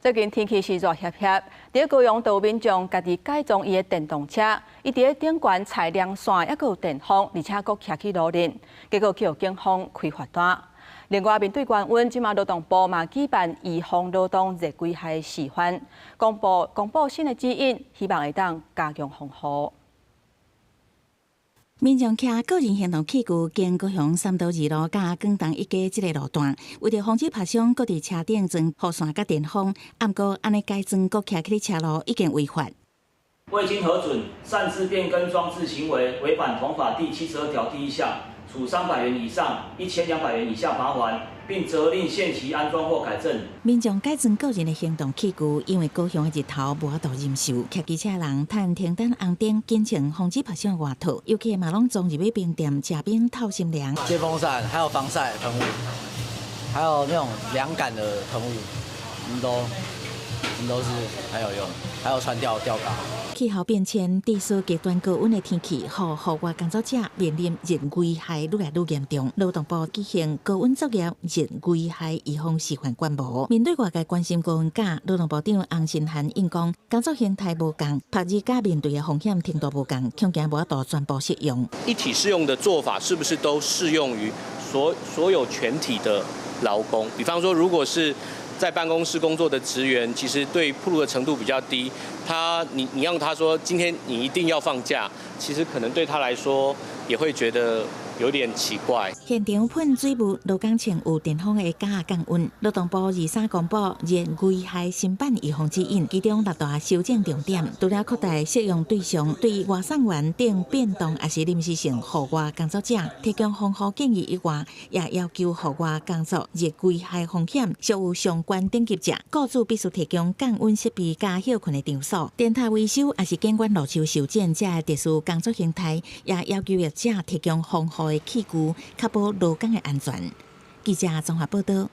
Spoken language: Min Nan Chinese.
最近天氣是熱煋煋，佇高雄就有民眾家己改裝伊的電動車，伊佇咧頂懸採涼傘，抑閣有電風，而且閣騎去路面，結果予警方開罰單。另外，面對高溫，這馬勞動部嘛舉辦預防勞動熱危害示範，公布新的指引，希望會當加強防護。民眾騎個人行動器具經高雄三多二路佮廣東一街這个路段，為著防止拍傷，閣佇車頂裝雨傘佮電風。毋過按呢改裝閣騎去車路已經違法。未經核准擅自變更裝置行為，違反同法第72條第1項，處300元以上1200元以下罰鍰，並責令限期安裝或改正。民眾改裝個人的行動器具，因為高雄的日頭無法度忍受，騎機車人趁停等紅燈，緊穿防止曬傷外套，遊客嘛攏裝入去冰店食冰透心涼。電風扇，還有防曬噴霧，還有那種涼感的噴霧，都是很有用，還有穿吊吊嘎。氣候變遷，持續極端高溫的天氣，予戶外工作者面臨熱危害愈來愈嚴重。勞動部舉行高溫作業熱危害預防示範觀摩。面對外界關心高溫假，勞動部長洪申翰應講，工作形態無仝，曝熱佮面對的風險程度無仝，恐驚無法度全部適用。一體適用的做法，是不是都適用於所有全體的勞工？比方說，如果是在辦公室工作的職員，其實對暴露的程度比較低。他，你讓他說今天你一定要放假，其實可能對他來說也會覺得有點奇怪。現場噴水霧，勞工穿有電風的夾仔降溫。勞動部23公布熱危害新版預防指引，其中六大修正重點，除了擴大適用對象，對外送員等變動抑是臨時性戶外工作者提供防護建議以外，也要求戶外工作熱危害風險屬有相關等級者，雇主必須提供降溫設備佮歇睏的場所。電塔維修抑是監管路樹修剪這特殊工作形態，也要求業者提供防護的器具，確保勞工的安全。記者綜合報道。